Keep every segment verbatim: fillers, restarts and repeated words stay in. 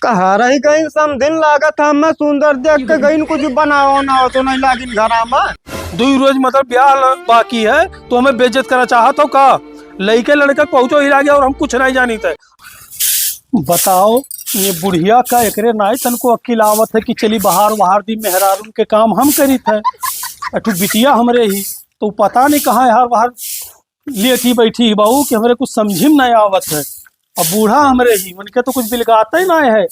कहाँ रहि गइन समधिन, लागत है हमें सुंदर देख के गइन, कुछ बनावा ना हो तो नहीं लागिन घरा में। दुई रोज मतलब ब्याह ल-, बाकी है तो हमें बेइज्जत करा चाहत हो का? लइके लड़के पहुँचो ही लागे और हम कुछ नहीं जानित है। बताओ, ये बुढ़िया का एकरे नाई तनको अक्किल आवत है कि चली बाहर, बाहर दी मेहरारून के काम हम करित है। अठू बिटिया हमरे ही, तो पता नहीं कहाँ यार बाहर लेटी बैठी ही बाऊ कि हमरे कुछ समझी में नहीं आवत है। अब बूढ़ा हमरे ही, उनके तो कुछ बिलगाते ही नहीं है।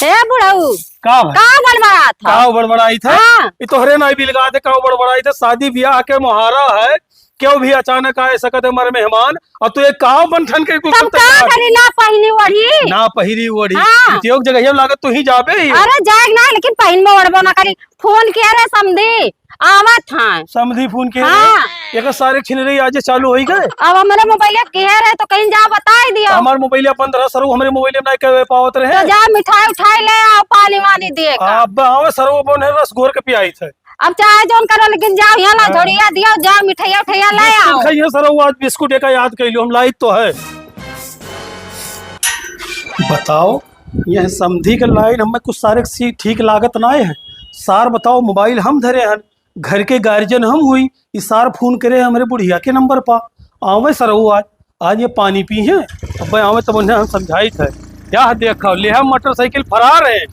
ए बुढ़ऊ, का भाई? का बड़बड़ात ह? का बड़बड़ाई थे? हाँ। ई तोहरे नाई बिलगात है, का बड़बड़ाई थे? शादी ब्याह के मोहारा है, क्यों भी अचानक आए सकत है हमारे मेहमान, और तू एक काव बन ठन के कुछ तब करते का यार। करी, ना पहिनी ओढ़ी? ना पहिरी ओढ़ी। हाँ। इतियोग जगह लागत तू ही जाबे ही। अरे जाए ना, लेकिन पहिन में ओढ़बो ना करी। फोन किया रे समधी, आवत हैं। समधी फोन किया हाँ। रे? एक सारे छिन रही आज चालू होई गए। अब हमरे मोबाइल किया रे तो कहीं जा बताई दियो। हमार मोबाइल बंद रहा सरऊ, हमरे मोबाइल में नहीं कह पावत रहे। तो जा मिठाई उठाई ले आओ, पानी वानी दे का। अब आवे सरऊ बने रस घोर के पियाई थे। अब चाहे जौन करो, लेकिन जाओ, यहाँ ला हाँ। झोड़िया दियो, जाओ, मिठाइया उठाइया ले बिस्कुट आओ। खाइए सरऊ, आज बिस्कुट एक याद कर लियो, हम लाइत तो है। बताओ, यह समधी के लाइन हमें कुछ सारे सी ठीक लागत ना है। सार बताओ, मोबाइल हम धरे हन, घर के गार्जियन हम हुई, ई सार फोन करे हमरे बुढ़िया के नंबर पा। आवे सरऊ आज, आज ये पानी पी हैं, अब आवे तब उन्हें हम समझाइत है। या देखा, लेहा मोटरसाइकिल फरार है।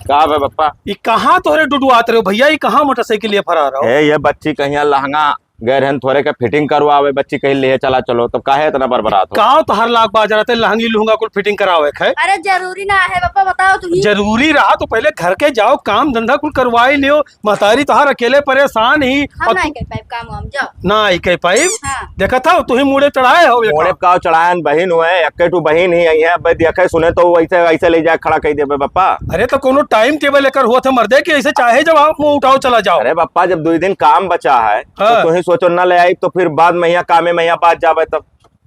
का बे बप्पा? ई कहाँ तोहरे डुडुआत रहे हो भैया, ई कहाँ मोटरसाइकिल लिए फरार हो? ए, ये बच्ची कहिया लहंगा गए रहन थोरे के फिटिंग करवावे, बच्ची कहीं ले चला चलो, तब काहे इतना बरबरात हो? का तोहर लाग बाजार आते लहंगी लुहंगा कुल फिटिंग करावे के है? अरे जरूरी ना है बप्पा, बताओ तुम ही। जरूरी रहा तो पहले घर के जाओ, काम धंधा कुल करवाई लियो। महतारी तोहार अकेले परेशान ही। हम और नहीं तू कर पाइब काम वाम, जाओ। ना ही कर पाइब? हाँ। देखत हो, तू ही मुड़े चढ़ाए हो ये मुड़े काम। का चढ़ायन बहिन हुए, एक्के ठू बहिन ही आई है, अब देखे सुने तो वैसे, वैसे ले जाए खड़ा कर देबे बप्पा। अरे तो कोनो टाइम टेबल लेकर हुआ था मर्दे कि ऐसे चाहे जब आप मुंह उठाओ चला जाओ। अरे बप्पा, जब दो ही दिन काम बचा है, तो हाँ। तू ही सोचो ना ले आई, तो फिर बाद में यहाँ कामे में यहाँ बात जाबे तब।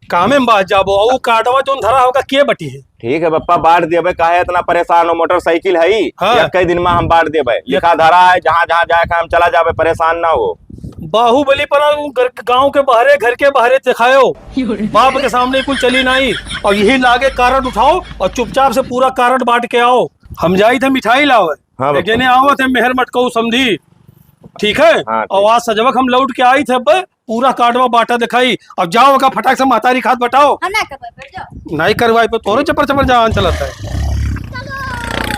कामे में बात जाबो, और वो कार्डवा जोन धरा होगा, के बटी है? ठीक है बप्पा, बांट देबे, काहे इतना परेशान हो? मोटरसाइकिल है ही, हाँ। एक कई दिन में हम बांट देबे। लिखा धरा है, जहाँ जहाँ जाए का हम चला जाबे, परेशान ना हो। बाहुबली पर उ घर, गाँव के बाहरे, घर के बाहरे दिखायो, बाप के सामने कुल चली नहीं, और यही लागे कार्ड उठाओ और चुपचाप से पूरा कार्ड बांट के आओ। हम जाई थे मिठाई लावे, हाँ एक बप्पा। जने आवत है मेहर मटकऊ समधी, ठीक है? हाँ, ठीक। और आज सजवक हम लौट के आई थे, अब पूरा कार्डवा बांटा दिखाई। अब जाओ, ओका फटाक से महतारी खात बटाओ। हम ना करवाई, बैठ जाओ। नहीं करवाई, पर तोरो चपर चपर जान चलत है।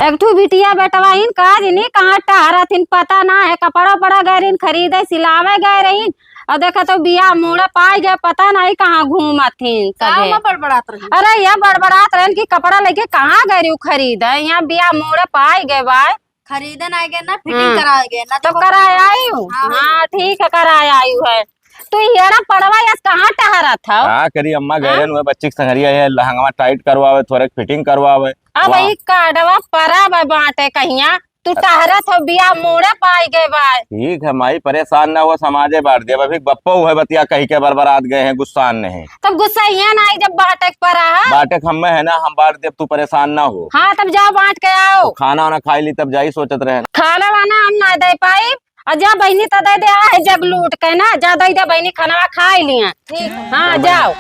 एक ठू बिटिया बेटवा इन का जनी कहाँ टहरत हिन, पता ना है। कपड़ा उपड़ा गए रहिन खरीदे, सिलावे गए रहिन, और देखा तो बिया मुड़े पाई गए, पता नहीं कहाँ घूमत हिन का सभे। ओमा बड़बड़ात रही? अरे ये बड़बड़ात रहन कि कपड़ा लेके कहाँ गए रही खरीदे, यहाँ बिया मुड़े पाई गए बाय। खरीदन आए गए ना, फिटिंग हाँ। कराए गए ना, तो देखो। कराए आई हूँ। हाँ, हाँ। हाँ, ठीक है, कराए आई हूँ है। तो येड़ा पड़वा यस कहाँ टहरत हौ? का करी अम्मा, गए हाँ? रहन हुए बच्ची के संगरिया, ये लहंगवा टाइट करवावे, थोड़े फिटिंग करवावे। अब वाह। ई कार्डवा परा बा बाटे कहिया, तू टहरत हौ, बिया मोड़े पाई गए बाय। ठीक है माई, परेशान ना हो, समाजे बांट देब। अभी बप्पो है बतिया कही के बरबरात गए हैं, गुस्सा नहीं। तब गुस्सा ये ना आई जब बाटे के परा है। बाटे के हमें है ना, हम बांट देब, तू परेशान ना हो। हाँ, तब जाओ बांट के आओ। तो खाना वाना खाई ली, तब जाई सोचत रहे। खाना वाना हम ना दे पाई, और जा बहिनी तो दे दे, आ है जग लूट के ना, जा दे दे बहिनी, खाना खाई लिया। ठीक है। हाँ, जाओ।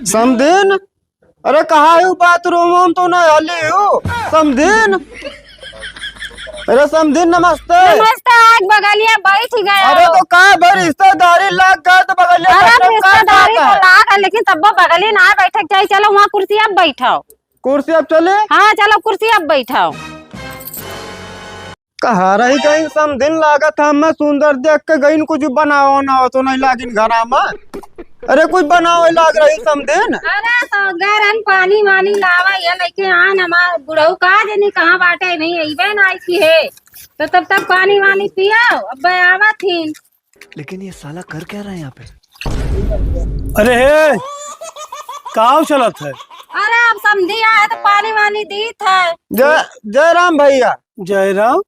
समधिन, अरे कहाँ है वो बाथरूम में तो ना हली हो, समधिन। अरे समधिन नमस्ते। नमस्ते, आज बगलिया बैठ गया अरे हो। तो का भर रिश्तेदारी लाग गए तो बगलिया अरे बैठे का रिश्तेदारी बात तो है? लाग है, लेकिन तब बगलिया ना बैठे के चाहिए। चलो वहाँ कुर्सी अब बैठाओ। कुर्सी अब चले? हाँ चलो कुर्सी अब बैठाओ। कहाँ रही गई समधिन, लागत है हमें सुंदर देख के गईन, कुछ बनाओ ना हो तो नहीं लागिन घरा में। अरे कुछ बनाओ लाग रही समधिन। अरे तो गरन पानी वानी लावा, ये लेके आन हमार बुढ़ऊ का जनी कहाँ बाटे, नहीं अइबे ना आई की है। तो तब तक पानी वानी पियाओ, अब आवत हिन। लेकिन ये साला कर क्या रहा है यहाँ पे? अरे हे, काव चलत है? अरे अब समधी आए तो पानी वानी दीत है। जय, जय राम भैया। जय राम।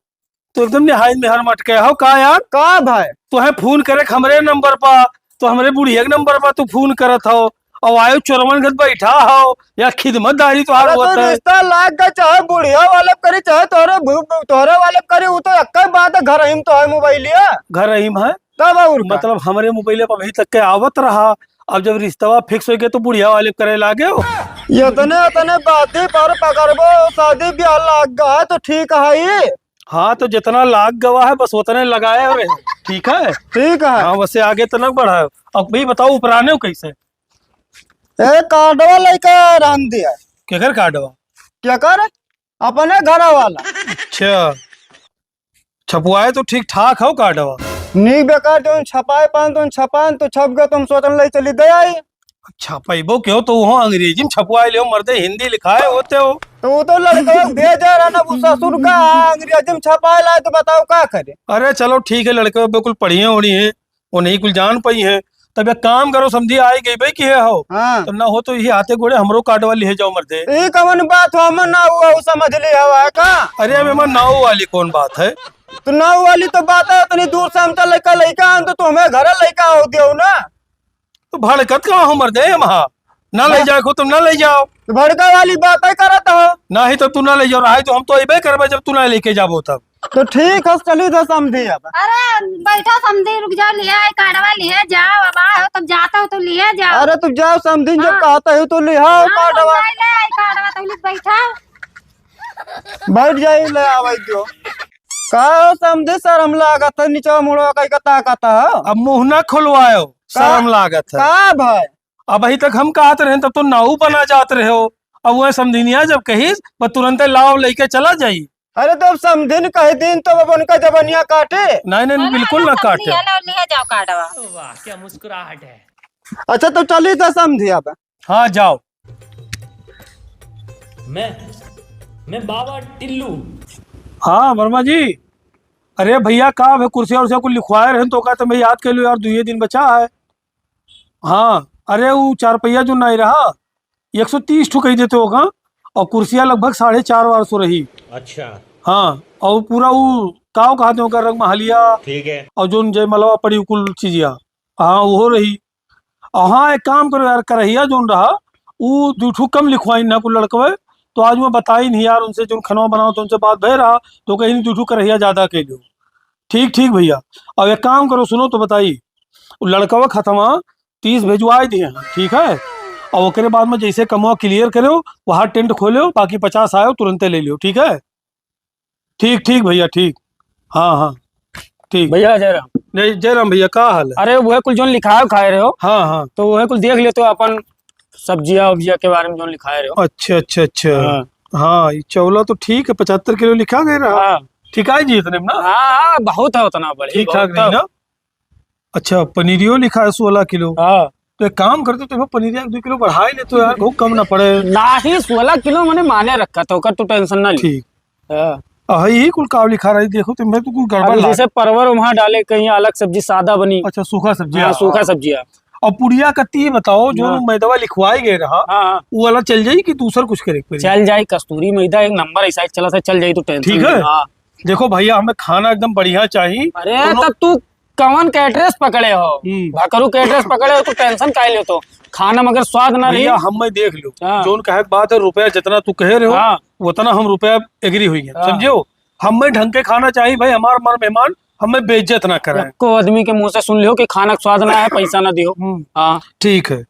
तो एकदम निहाय में हर मटके हो का यार? का भाई? तोहे फोन करे हमरे नंबर पा, तो हमरे बुढ़िया के नंबर पा तू फोन करत हो, और आयो चोरवन घर बैठा हो, या खिदमतदारी तोहार अरे तो होत है। रिश्ता लाग के चाहे बुढ़िया वाले करी, चाहे तोहरे भू-, तोहरे वाले करी, वो तो एक ही बात है, घर ही में तो है मोबाइलिया। घर ही में है? तब और का? मतलब हमरे मोबाइल पर अभी तक के आवत रहा, अब जब रिश्तवा फिक्स हो गया तो बुढ़िया वाले करे लागे हो। इतने, इतने बाती पर पकड़बो, शादी ब्याह लाग गवा है तो ठीक है ही। हाँ, तो जितना लाग गवा है, बस उतने लगाए और ठीक है। ठीक है। हाँ, वैसे आगे तो न बढ़ाओ। अब भी बताओ, उपराने हो कैसे? ए, कार्डवा लइके रान दिया। केकर कार्डवा? केकर? अपने घर वाला। अच्छा, छपवाए तो ठीक ठाक हो कार्डवा। नीक बेकार जौन छपाए पान, तौन छपान तो छप गए, तो हम सोचन लई चली दे आई। छपैबो क्यों तो वो अंग्रेजी में छपवाए लियो मर्दे, हिंदी लिखाए होते हो। तो वो तो लड़का भेजा रहा ना, वो ससुर का अंग्रेजी में छपाए लाए, तो बताओ का करे? अरे चलो ठीक है, लड़के बिल्कुल पढ़िए होनी है, वो नहीं कुल जान पाई है। तब एक काम करो, समधी आई गई भाई की है हो। हाँ। तब ना हो तो यही हाथे गोड़े हमरो कार्डवा लिहे जाओ मर्दे। ई कवन बात हो, हमर नाऊ वाऊ समझ ले हवा का? अरे अब हमर नाऊ वाली कौन बात है? तो नाऊ वाली तो बात है, इतनी दूर से हम तो लइका, लइका हम तो तुम्हें घर लइका हो दियो ना। तो भड़कत का हो मर्दे, हम हाँ। ना ले हाँ। जाए को तुम ना ले जाओ। तो भड़का वाली बात है करत हो। ना ही तो तू ना ले जाओ, रहा तो हम तो अबे करबे जब तू ना लेके जाबो तब। तो ठीक है, चली तो समधी अब। अरे बैठा समधी, रुक जाओ, लिया है कार्डवा, लिया जाओ, अब आओ तब जाता हो तो लिया जाओ। अरे तू जाओ समधी, जब हाँ। कहता हो तो लिया हाँ, कार्डवा। ले आई कार्डवा, तो लिख बैठा। बैठ जाई, ले आवे जो। का हो समधी, शर्म लागत है, नीचे मुड़वा कई का ताकत है। अब मुंह ना खुलवायो, का? शर्म लागत है। का भाई? अबही तक हम कहत रहे तब तो नाऊ बना जात रहे हो, अब वह समधिनिया जब कहिस, बस तुरंते लाव लेके चला जाई। अरे तो अब समधिन कह दिन तो अब उनका जबनिया काटे। नहीं, नहीं, हाँ, बिल्कुल ना काटे। लिया, लाओ, लिया जाओ कार्डवा। वाह, क्या मुस्कुराहट है। अच्छा तो चली तो समधी अब। हाँ, जाओ। मैं, मैं बाबा टिल्लू। हाँ, वर्मा जी। अरे भैया, का अब कुर्सिया उर्सिया कुल लिखवाए रहे तो का, तो मैं याद कर लूँ यार, दुइये दिन बचा है। हाँ, अरे वो चार पहिया जो नहीं रहा, एक सौ तीस ठो कही देते होगा, और कुर्सिया लगभग साढ़े चार बार सौ रही। अच्छा। हाँ, और पूरा वो काव कहा दे होगा, रंग महलिया, ठीक है। और जोन जयमलवा पड़ी, कुल चीजिया, हाँ, वो रही। और हाँ, एक काम करो यार, करहिया जोन रहा, ऊ दू ठो कम लिखवाई ना कुल लड़कवे, तो आज मैं बताई नहीं यार उनसे, जोन खनवा बनाओ तो उनसे बात भय रहा, तो कहीं दू ठो करहिया ज्यादा कह लो। ठीक, ठीक भैया। अब एक काम करो, सुनो तो बताई, उ लड़कवा खतमा तीस भेजवाए दिए हैं, ठीक है? और ओकरे बाद में जैसे कमवा clear करो, वहाँ टेंट खोलो, बाकी पचास आयो, तुरंते ले लियो, ठीक है? ठीक, ठीक भैया, ठीक। हाँ, हाँ, ठीक। भैया, जय राम। जय, जय राम भैया, का हाल है? अरे, वह कुल जोन लिखाए उखाए रहे हो, हाँ, हाँ। तो वह कुल देख लेते हो अपन सब्जिया उब्जिया के बारे में जोन लिखाए रहे हो। अच्छा, अच्छा, अच्छा। हाँ। हाँ, ये चौला तो ठीक है, पचहत्तर किलो लिखा गया रहा। हाँ। ठीक है जी, इतने में ना? हाँ, हाँ, बहुत है उतना बड़ी, ठीक ठाक बहुत नहीं है। ना? अच्छा, पनीरियो लिखा है सोलह किलो। हाँ। तो एक काम करते, तो पनीरिया एक दो किलो बढ़ाई ले तो यार, बहुत कम ना पड़े। नाही, सोलह किलो मने माने रखा था, ओकर तू tension ना ले। ठीक। हाँ। आ, यही कुल काव लिखा रही, देखो तो मैं तो कुछ गड़बड़ अभी लाग जैसे परवर वहाँ डाले, कहीं अलग सब्जी सादा बनी। अच्छा, सूखा सब्जी, हाँ, हाँ, सूखा हाँ। सब्जी है। और पुड़िया का ती बताओ, जो हाँ। मैदवा लिखवाए गए रहा, हाँ, हाँ। वो वाला चल जाई कि दूसर कुछ करे के पड़ी? चल जाई, कस्तूरी मैदा एक नंबर ऐसा ही चला था, चल जाई तो tension ठीक है। नहीं। हाँ। देखो भैया, हमें खाना एकदम बढ़िया चाहिए। अरे, कोनो तब तू कवन के address पकड़े हो? हम्म। भकरू के address पकड़े हो तो tension काहे लेत हो? खाना मगर स्वाद ना रही। भैया, हमें देख लो, हाँ। जोन कहे के बात है, रुपया जितना तू कहे रहे हो, हाँ। उतना हम रुपया agree हुई है, हाँ। समझे हो? हमें ढंग के खाना चाहिए भाई, हमार, हमार मेहमान हमें बेइज्जत ना कराए। एको आदमी के मुंह से सुन लियो कि खाना के स्वाद ना है, पैसा ना दियो। हम्म। हाँ। ठीक है।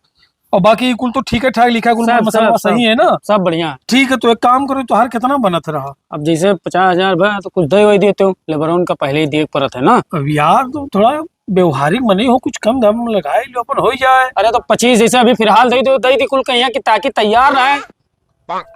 और बाकी कुल तो ठीक है ठाक लिखा है, कुल सब, मसाला सब, सही सब। है ना? सब बढ़िया। ठीक है, तो एक काम करो, तोहार कितना बनत रहा? अब जैसे पचास हजार बा, तो कुछ दे वही देते हो, लेबरन का पहले ही देख परत है ना। अब यार, तुम थोड़ा व्यवहारिक मने हो, कुछ कम दाम में लगाए लो, अपन हो जाए। अरे, तो पच्चीस जैसे अभी फिलहाल दे दो, दे दी कुल कहिया कि ताकि तैयार रहे,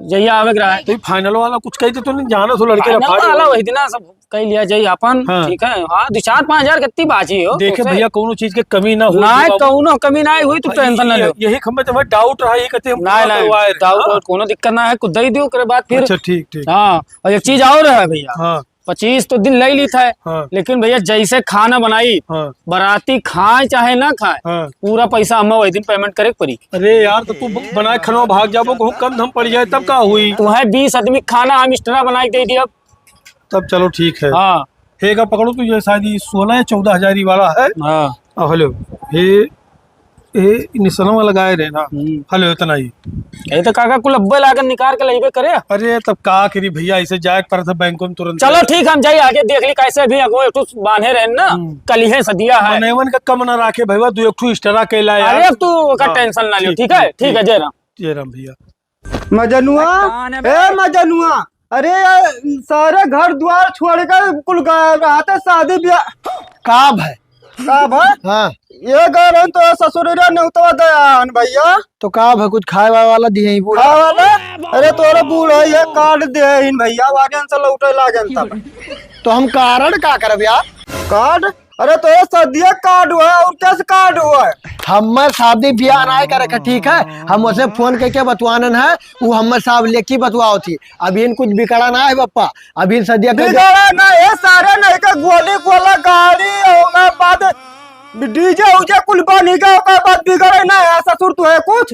जहिया आवे के रहे। तो ये final वाला कुछ कही तो नहीं जाना, तो लड़के final रफारी वाला हो। वही दिना सब कह लिया जाई अपन, हाँ। ठीक है? हाँ, दो चार पाँच हजार कितनी बाची हो देखे तुमसे? भैया, कोनो चीज के कमी ना हो, ना, बाबू। कोनो कमी ना हुई, तो हाँ, tension ना ये, लो। यही हमें तो doubt रहा, ये कहते हम नहीं, पूरा नहीं, करवाए रहे, doubt हाँ। और कोनो दिक्कत ना है, कुछ दे दियो, ओकरे बाद फिर। अच्छा, ठीक, ठीक। हाँ, और एक चीज और है भैया, हाँ। पच्चीस तो दिन ले ली था, हाँ। लेकिन भैया, जैसे खाना बनाई, हाँ। बाराती खाए चाहे ना खाए, हाँ। पूरा पैसा हमें वही दिन payment करे के पड़ी। अरे यार, तो तू ब-, बनाए खाना भाग जाबो, कहूँ कम धम पड़ जाए, तब का हुई? तुम्हें बीस आदमी खाना हम extra बना के दे दिया। तब चलो ठीक है। हाँ। हे का पकड़ो तो ये शायद ये सोलह या चौदह हजार ही वाला है। हाँ। आ, hello। हे, हे निशाना लगाए रहे ना। हम्म। Hello, इतना ही। ये तो काका कुल अब्बे लागन निकाल के लइबे करे। अरे तब का करी भैया, ऐसे जाए पर था बैंकों में तुरंत। चलो ठीक, हम जाई आगे देख ली कैसे भी अगो एक ठो बांधे रहे ना। हम्म। कल ही सदिया है। मनैवन का कम ना राखे भैया, दो एक ठो extra के लाए अरे यार। तू ओकर हाँ। Tension ना लियो, ठीक, ठीक है? ठीक, ठीक है, ठीक। जय राम। जय राम भैया। मजनुआ, ए मजनुआ, अरे यार, सारे घर द्वार छोड़ के कुल गायब रहते, शादी ब्याह। का भय? का भय? हाँ। ये गए रहन तो ससुर रे नेउतवा दयान भैया। तो का भय, कुछ खाए वाए वाला दिए ही बूढ़ा? खाए वाला? अरे तोरे बूढ़ा ये कार्ड दे हिन भैया, वाजन से लौटे लागन तब। तो हम कारण का करब यार? कार्ड? अरे तो ये सदिया कार्ड हुआ और कैसे कार्ड हुआ है? हमें शादी ब्याह नाय करे के, ठीक है? हम उसे फोन करके बतवानन है, वो हमें साहब लेके बतवाओ थी। अभी इन कुछ बिगड़ा ना है पप्पा, अभी इन सदिया के बिगड़ा ना है, सारे नहीं के गोली गोला गाड़ी, ओकर बाद डीजे उजे कुल बनी गए, ओकर बाद बिगड़े ना है ससुर तू है कुछ।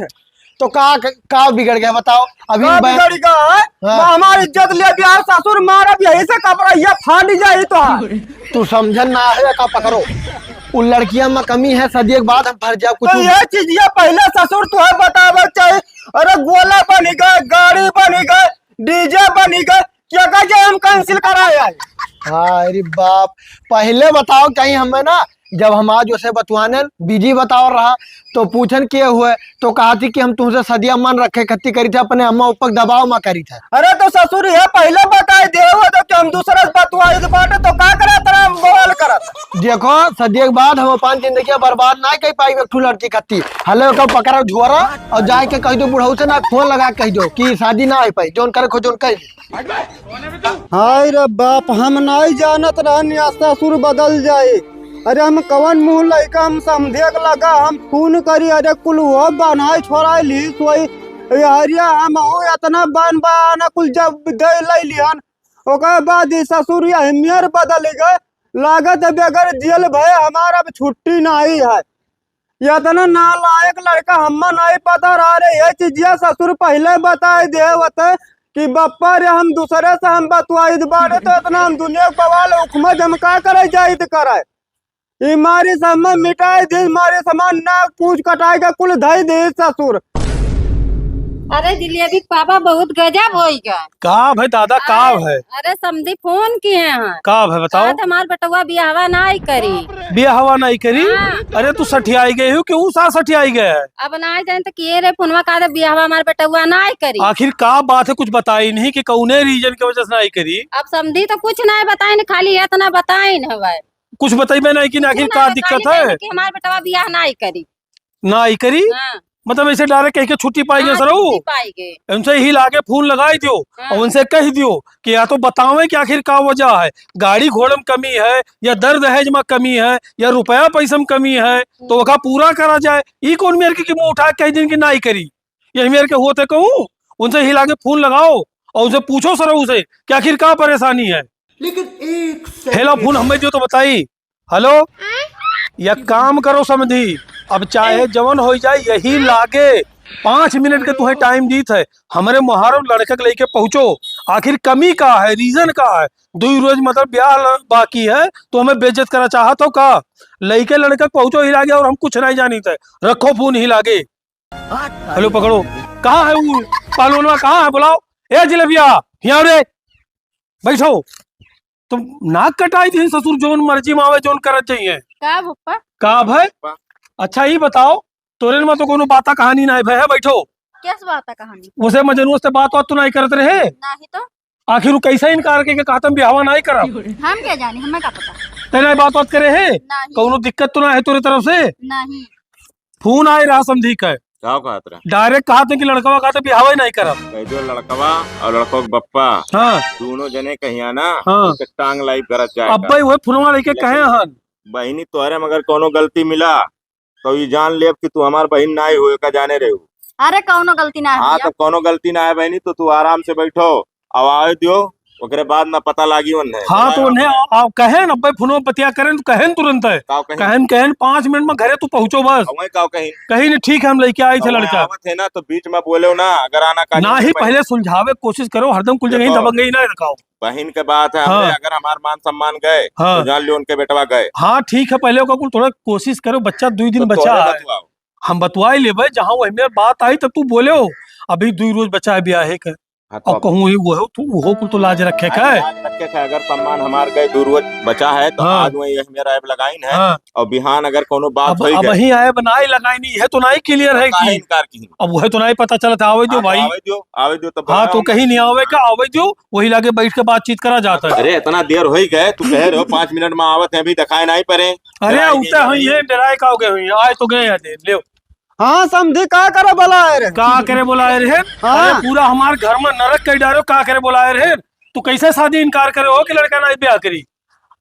तो का, का बिगड़ गया बताओ? अभी का बै- बिगड़ गया है? हाँ। हमारी इज्जत ले दिया ससुर, मारा भी यही से कपड़ा ये फाड़ जाई तो। तू समझन ना है का पकड़ो, उ लड़कियां में कमी है, सदिया के बाद हम फंस जाओ कुछ। तो ये चीज ये पहले ससुर तू है बतावे चाहिए। अरे गोला बनी गए, गाड़ी बनी गए, डीजे बनी गए, क्या कह जाए हम कैंसिल कराए आए? हाँ, अरे बाप, पहले बताओ कहीं हमें ना, जब हम आज उसे बतवाने बिजी बताओ रहा, तो पूछन के हुए, तो कहा थी कि हम तुमसे सदिया मन रखे खत्ती करी थे, अपने अम्मा ऊपर दबाव मा करी थे। अरे तो ससुर ये पहले बताए दे हो तो कि हम दूसरे से बतवाई तो बाटे तो का करे तरह हम बवाल करत। देखो सदिया के बाद हम अपन जिंदगी बर्बाद ना कर पाई एक ठो लड़की खत्ती। हले ओकर पकड़ा झोरा और जाए के कह दो बुढ़ऊ से ना फोन लगा के कह दो कि शादी ना हो पाई, जोन करे खो जोन कर। हाय रे बाप, हम नाई जानत रहन या ससुर बदल जाए। अरे हम कवन मुंह लइका हम समझे के लगा, हम फोन करी, अरे कुल वो बनाए छोड़ाए ली सोई। ये हरिया हम हो इतना बन बना कुल जब दे ले लिहन, ओकर बाद ई ससुर ये हमियर बदल गए। लागत है बगैर जेल भय हमारा अब छुट्टी नहीं है। ये इतना नालायक लड़का हम्मा नहीं पता रहा रे। ये चीजिया ससुर पहले बताए दे होते कि बप्पा रे हम दूसरे से हम बतवाई दे बारे तो इतना हम दुनिया के बवाल उखमा जमका करे जाइत करे। ई मारी से हम्मा मिटाई दे, मारी समान ना पूछ कटाए के कुल धई दे ससुर। अरे जिलेबी के पापा बहुत गजब होई गए। का भय दादा, का हाँ, भय? अरे समधी फोन किहे हैं। का भय बताओ? कहत हमार बेटवा बियाहवा नाई करी। बियाहवा नाई करी? हाँ। अरे तू सठियाई गई हो कि ऊ सास सठियाई गए है? अब नाई जाने तो किए रे फोनवा, कहत बियाहवा हमार बेटवा नाई करी। आखिर का बात है, कुछ बताई नहीं कि कौने रीजन के वजह से नाई करी? अब समधी तो कुछ नाई बताइन, खाली इतना बताइन हवे। कुछ बतइबे नाई कि आखिर कुछ का नाई दिक्कत बताइन है? कि हमार बेटवा बियाह नाई करी। नाई करी? हाँ। मतलब ऐसे डायरेक्ट कह के छुट्टी पाई गए हाँ, सरऊ? छुट्टी पाई गए। उनसे ही लागे फोन लगाई दियो हाँ। और उनसे कह दियो कि या तो बतावे कि आखिर का वजह है, गाड़ी घोड़े में कमी है या दर दहेज में कमी है या रुपया पैसा में कमी है, तो हम्म। ओका पूरा करा जाए। ई कौन मेर के, कि मुंह उठा के कह दिन कि नाई करी? यही मेर के होते कहूँ, उनसे ही लागे फोन लगाओ और उनसे पूछो सरऊ से कि आखिर का परेशानी है। लेकिन एक हेलो, फोन हमें जो तो बताई। हेलो, या काम करो समधी, अब चाहे जवन हो जाए, यही लागे पाँच मिनट के तुहे टाइम दीत है, हमरे मुहारो लड़के के लेके पहुँचो, आखिर कमी का है, रीजन का है? दुई रोज मतलब ब्याह ल-, बाकी है, तो हमें बेइज्जत करा चाहत हो का? लइके लड़के के पहुँचो ही लागे और हम कुछ नहीं जानित है, रखो फोन ही लागे। हेलो, पकड़ो, कहाँ है वो पहलवानवा, कहाँ है? बुलाओ, ए जिलेबिया, यहाँ रे, बैठो। तुम नाक कटाई थी ससुर, जोन मर्जी में आवे, जोन करत चाहिए। का पप्पा? का भाई? अच्छा, ई बताओ, तोरे में तो कोनो बाता कहानी ना है, भाई, है, बैठो। कैस बाता कहानी? उसे मजनू से बात बात तो नहीं करत रहे? नहीं तो। आखिर वो कैसे इनकार के, के कहतम बियाहवा नहीं करब? हम क्या जानी, हमें का पता? ते नहीं बात बात करे है? नहीं। कोनो दिक्कत तो ना है तोरे तरफ से? नहीं। फोन आए रहा समधी के। का कहत रहा? डायरेक्ट कहत है कि लड़कवा कहत है बियाहवा ही नहीं करब। कह दो लड़कवा और लड़को के बप्पा, हाँ। दोनों जने कहिया ना, हाँ। उनके टांग लाइव करत जाए अब्बे का। वही फोनवा लेके लेकिन कहे हन। बहिनी तोहरे मगर कोनो गलती मिला तो ये जान लेब कि तू हमार बहिन नाई हो, का जाने रहे हो। अरे कोनो गलती ना है हाँ, भैया। तो कोनो गलती ना है बहिनी, तो तू आराम से बैठो, अब आवे दियो, ओकरे बाद ना पता लागी उन्हें। हाँ, तो उन्हें आ, आ, कहेन, अब्बे फोनो बतिया करेन, तो कहेन तुरंत है। का कहेन? कहेन, कहेन, "पाँच मिनट में घरे तू पहुँचो बस।" अब वहीं का कहेन? कहीं नहीं, "ठीक है, हम लेके आई थे तो वहीं लड़का।" आवत है ना, तो बीच में बोले ना, अगर आना का ना जाने ही पहले सुलझावे के कोशिश करो, हरदम कुल जगह ही देखो, दबंगई ना रखाओ। बहिन के बात है, हाँ। हमरे अगर हमार मान सम्मान गए, हाँ। तो जान लियो उनके बेटवा गए। हाँ, ठीक है, पहले ओका कुल थोड़ा कोशिश करो, बच्चा दुई दिन तो बचा तोहरे है। बतवाओ। हम बतवाई लेबे, जहाँ वही में बात आई तब तू बोले हो, अभी दुई रोज बचा है ब्याहे के। हाँ, तो और अब कहूँ ही वो हो, तू वो कुल तो लाज रखे का है। लाज रखे का, अगर सम्मान हमार गए दू रोज बचा है, तो हाँ। आज वही यह मेरा ऐब लगाइन है। हाँ। और बिहान अगर कोनो बात अब, होई अब गए। वही ऐब नाई लगाइनी है, तो नाई clear है काहे कि इनकार की? अब वह तो नाई पता चलत है, आवे दियो हाँ, तो भाई। आवे दियो, आवे दियो, तब हाँ, बताओ तो हम। कहीं नहीं आवे का, आवे दियो, वही लागे बैठ के बातचीत करा जाता है। अरे, इतना देर होई गए, तू कह रहे हो पाँच मिनट में आवत है, अभी दिखाए नाई परे। अरे, डराई उठे नहीं हुई है। है, डराए का हो गए हुई है, आए तो गए हैं, ले। हाँ, समधी, का करे बोलाए रहे? का करे बोलाए रहे? हाँ। अरे, पूरा हमार घर में नरक कई डारो, का करे बोलाए रहे? तू कैसे शादी इनकार करे हो कि लड़का नाई ब्याह करी?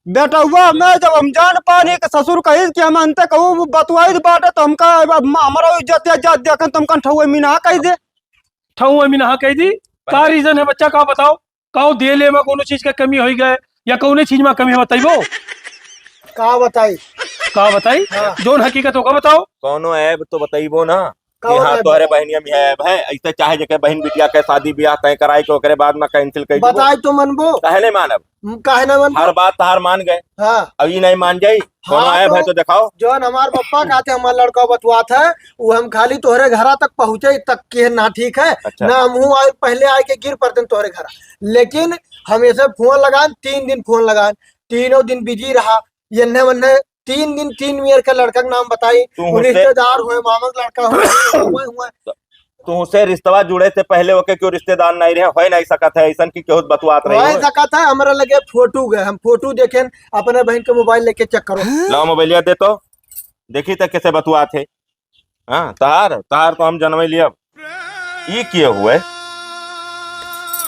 बेटउआ, मैं जब हम जान पानी के ससुर कहिस कि हम अंते कहूँ बतुआई बाटे, तो हमका अब हमारा इज्जत या जात देखन, तो हमका ठउए मीना कह दे। ठउए मीना कह दी? का reason है बच्चा, का बताओ? काउ देले में कोनो चीज के कमी होई गए या कौने चीज में कमी है, बतइबो? का बताई? का बताई? हाँ। जौन हकीकत होगा बताओ। कौनो ऐब तो बतइबो ना का कि हाँ, ऐब तोहरे बताई? बहनिया में ऐब है। ऐसे चाहे जेके बहन बिटिया के शादी ब्याह तय कराई के ओकरे बाद में cancel कर दीबो। बताई तो मनबो? काहे नहीं मानब? हम काहे ना मनबो? हर बात तहार मान गए। हाँ। अब ई नहीं मान जाई? कौनो हाँ, ऐब है तो तो दिखाओ। जौन हमार पप्पा कहते हमार लड़का बतुआत है, वो हम खाली तोहरे घरा तक पहुँचे तक के ना ठीक है, अच्छा। ना हमहू आए, पहले आए के गिर पड़ते तोहरे घरा। लेकिन हम ऐसे फोन लगान, तीन दिन फोन लगान, तीनों दिन busy रहा, यन्ने वन्ने तीन दिन तीन मेर के लड़का के नाम बताई, तू वो हुसे रिश्तेदार हुए, मामा के लड़का हुए, हुए, हुए। तू हुसे रिश्तवा जुड़े से पहले ओके क्यों रिश्तेदार नहीं रहे, होए नहीं सकत है, ऐसन की केहू बतुआत रही होए हो। सकत है, हमरा लगे फोटो गए, हम फोटो देखेन, अपने बहन के मोबाइल लेके check करो। लाओ मोबाइलिया दे तो, देखी तो कैसे बतुआत है। हाँ, तहार, तहार तो हम जनवे लिया। ई के हुए?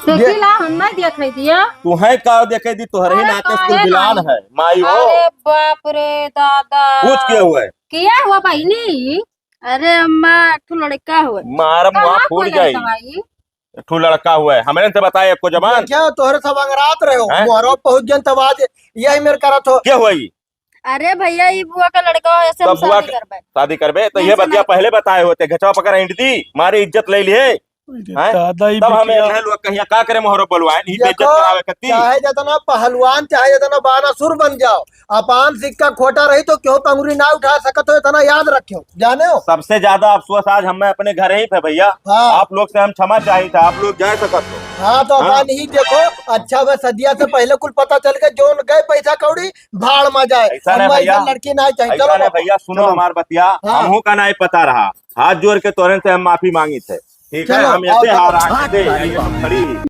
देखी दे- ला, हम नहीं देखे दिया। तू है का देखे दी, तोहरे ही अरे नाते काहे स्कूल बिलान नहीं? है, माई हो। अरे बाप रे दादा। पूछ के हुए? किया हुआ बहिनी? अरे अम्मा, एक ठो लड़का हुए। मारब कहाँ मुआ फूट खोले जाई। दवाई? एक ठो लड़का हुए, हमरे से बताए एको जबान। क्या तोहरे सब अंगरात रहे हो? हैं? मोहरा पहुँच गए तब आज यही मेर करत हो। के हुए ई? अरे भैया, ई बुआ का लड़का हो, ऐसे हम तब बुआ शादी के करबे। शादी करबे, तो ये नहीं, बतिया नहीं। पहले बताए होते, घचवा पकड़ ऐंठ दी, मारे इज्जत ले लिए। अरे हैं? दादा, ई तब हमें बिटिया। इन्हें लोग कहिया का करे मोहरो बोलवाए, नहीं बेइज्जत देखो, करावे कत्ती। चाहे जितना पहलवान, चाहे जितना बानासुर बन जाओ, अपान सिक्का खोटा रही तो क्यों पंगुरी ना उठा सकत हो, इतना याद रखियो, जाने हो? सबसे ज्यादा अफसोस आज हमें अपने घर ही पे भैया, हाँ। आप लोग से हम क्षमा चाहित है, आप लोग जा सकत हो। हाँ, तो हाँ। अपान ही देखो, अच्छा बस सदिया से पहले कुल पता चल के जोन गए पैसा कौड़ी, भाड़ में जाए। ऐसा हम नहीं ऐसा भैया, लड़की ना चाहिए। ऐसा चलो नहीं बाबा। भैया, सुनो चलो। हमार बतिया, हाँ। हमहू का नहीं पता रहा। हाथ जोड़ के तोरन से हम माफी मांगित है, ठीक है? चलो, हम ऐसे आओ, हार चलो। आके दे, खड़ी।